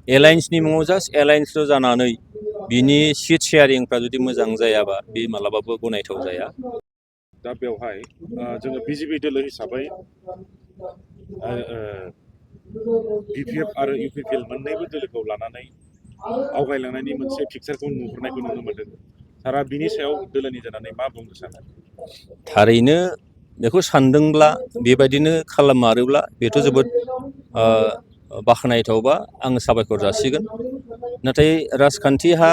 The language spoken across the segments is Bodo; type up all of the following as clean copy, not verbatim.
एलायन्सनि मुङाव जास्ट एलायन्सल' जानानै बिनि सिट शेयारिंफ्रा जुदि मोजां जायाबा बे मालाबाबो गनायथाव जाया। दा बेवहाय जोङो बिजेपि दोलो हिसाबै बिपिएफ आरो इउपिपिएल मोननैबो दोलोखौ लानानै आवगायलांनायनि मोनसे पिक्सारखौ नुहुरनायखौ नुनो मोन्दों। सारा बिनि सायाव दोलोनि जानानै मा बुंनो सानो? थारैनो बेखौ सानदोंब्ला बेबायदिनो खालामारोब्ला बेथ' जोबोद बाख्नायथावबा आं साबायखर जासिगोन। नाथाय राजखान्थिहा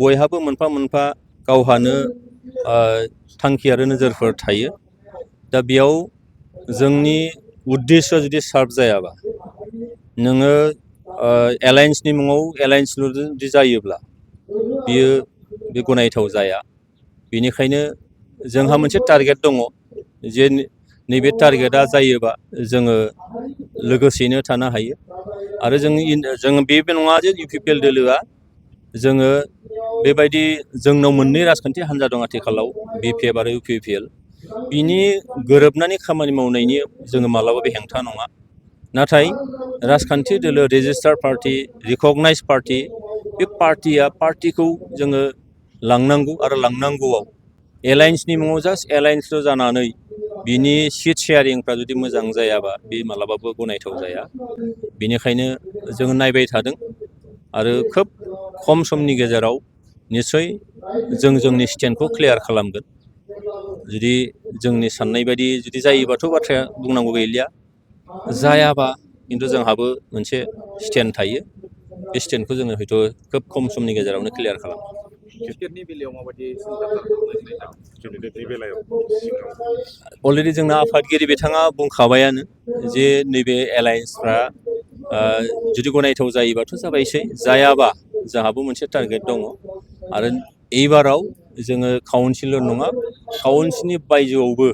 बयहाबो मोनफा मोनफा गावहानो थांखि आरो नोजोरफोर थायो। दा बेयाव जोंनि उद्देश्यआ जुदि सार्भ जायाबा नोङो एलायन्सनि मुङाव एलायन्सल' जुदि जायोब्ला बियो बे गनायथाव जाया। बेनिखायनो जोंहा मोनसे टारगेट दङ जे नैबे टारगेटआ जायोबा जोङो लोगोसेयैनो थानो हायो। आरो जोङो बेबो नङा जे इउपिपिएल दोलोआ जोङो बेबायदि जोंनाव मोननै राजखान्थि हान्जा दं आथिखालाव बिपिएफ आरो इउपिपिएल। बिनि गोरोबनानै खामानि मावनायनि जोङो मालाबाबो हेंथा नङा। नाथाय राजखान्थि दोलो रेजिस्टार्ड पार्टि रिकगनाइज पार्टि बे पार्टिखौ जोङो लांनांगौ आरो लांनांगौआव एलायन्सनि मुङाव जास्ट एलायन्सल' जानानै बिनि सिट शेयारिंफ्रा जुदि मोजां जायाबा बे मालाबाबो गनायथाव जाया। बेनिखायनो जोङो नायबाय थादों आरो खोब खम समनि गेजेराव निस्सय जों जोंनि स्टेन्डखौ क्लियार खालामगोन। जुदि जोंनि साननाय बायदि जुदि जायोबाथ' बाथ्राया बुंनांगौ गैलिया, जायाबा खिन्थु जोंहाबो मोनसे स्टेन्ड थायो। बे स्टेन्डखौ जोङो हयथ' खोब खम समनि गेजेरावनो क्लियार खालामगोन। टिकेटनि बेलायाव माबायदि सिन्था केन्डिडेटनि बेलायाव अलरेडि जोंना आफादगिरि बिथाङा बुंखाबायानो जे नैबे एलायन्सफ्रा जुदि गनायथाव जायोबाथ' जाबायसै, जायाबा जोंहाबो मोनसे टारगेट दङ। आरो एइबाराव जोङो काउन्सिलर नङा, काउन्सिलनि बायजोआवबो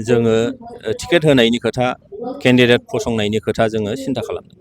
जोङो टिकेट होनायनि खोथा, केन्डिडेट फसंनायनि खोथा जोङो सिन्था खालामदों।